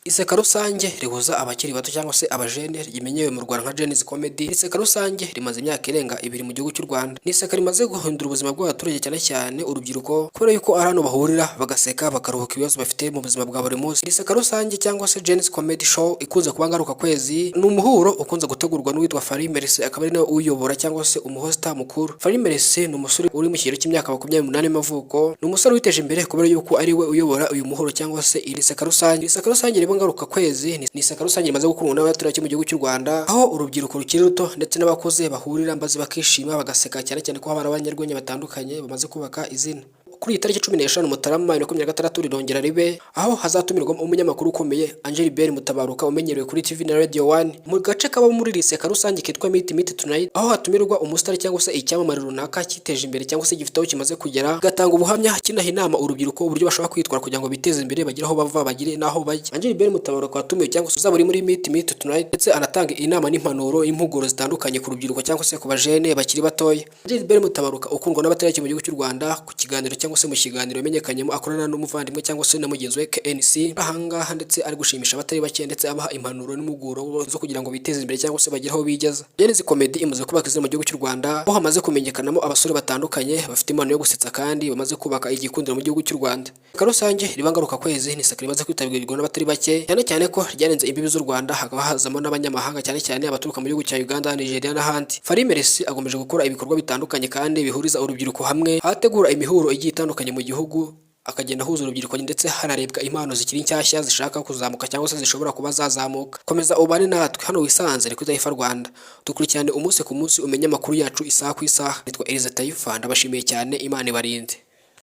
Iseka rusange rihuza abakiri bato cyangwa se abajene, rimenyerewe mu Rwanda nka Gen-Z Comedy. Iri seka rusange rimaze imyaka irenga 2 mu gihugu cy'u Rwanda. Ni iseka rimaze guhindura ubuzima bw'abaturage, cyane cyane urubyiruko, kubera yuko ari hano bahurira bagaseka, bakaruhuka ibibazo bafite mu buzima bwa buri munsi. Iri seka rusange cyangwa se Gen-Z Comedy Show ikunze kuba ngaruka kwezi, ni umuhuro ukunze gutegurwa n'uwitwa Fally Merci, akaba ari nawe uyobora cyangwa se umuhosta mukuru. Fally Merci ni umusore uri mu kigero cy'imyaka 28 y'amavuko, ni umusore witeje imbere kubera yuko ari we uyobora uyu muhuro cyangwa se iri seka rusange. Iri seka rusange riba ngaruka kwezi ni iseka rusange rimaze gukundwa n'abaturage mu gihugu cy'u Rwanda, aho urubyiruko rukiri ruto ndetse n'abakuze bahurira maze bakishima, bagaseka, cyane cyane ko haba hari abanyarwenya batandukanye bamaze kubaka izina. Kuri iyi tariki 15 Mutarama 2026 rirongera ribe, aho hazatumirwamo umunyamakuru ukomeye Angelbert Mutabaruka, umenyerewe kuri TV na Radio One, mu gace kaba muri iri seka rusange kitwa Meet Meet Tonight, aho hatumirwa umusitari cyangwa se icyamamare runaka cyiteje imbere cyangwa se gifite aho kimaze kugera, gatanga ubuhamya, kinaha inama urubyiruko uburyo bashobora kwitwara kugira ngo biteze imbere, bagire aho bava bagire n'aho bajya. Angelbert Mutabaruka watumiwe cyangwa se uzaba uri muri Meet Meet Tonight, ndetse anatanga inama n'impanuro, impuguro zitandukanye ku rubyiruko cyangwa se ku bajene bakiri batoya. Angelbert Mutabaruka ukundwa n'abatari mu gihugu cy'u Rwanda ku kiganiro cyangwa se mu kiganiro yamenyekanyemo akorana n'umuvandimwe cyangwa se na mugenzi we KNC, ahangaha ndetse ari gushimisha abatari bake, ndetse abaha impanuro n'impuguro zo kugira ngo biteze imbere cyangwa se bagire aho bigeza. Gen-Z Comedy imaze kubaka izina mu gihugu cy'u Rwanda, aho hamaze kumenyekanamo abasore batandukanye bafite impano yo gusetsa kandi bamaze kubaka igikundiro mu gihugu cy'u Rwanda. Iseka rusange riba ngaruka kwezi ni iseka rimaze kwitabirwa n'abatari bake, cyane cyane ko ryarenze imbibi z'u Rwanda, hakaba hazamo n'abanyamahanga, cyane cyane abaturuka mu gihugu cya Uganda, Nigeria n'ahandi. Fally Merci akomeje gukora ibikorwa bitandukanye kandi bihuriza urubyiruko hamwe, ahategura imihuro igiye itandukanye mu gihugu, akagenda ahuza urubyiruko, ndetse hanarebwa impano zikiri nshyashya zishaka kuzamuka cyangwa se zishobora kuba zazamuka. Komeza ubane natwe hano wisanze ni kuri Taifa Rwanda, dukurikirane umunsi ku munsi, umenye amakuru yacu isaha ku isaha. Nitwa Eliza Taifa, ndabashimiye cyane, Imana ibarinde.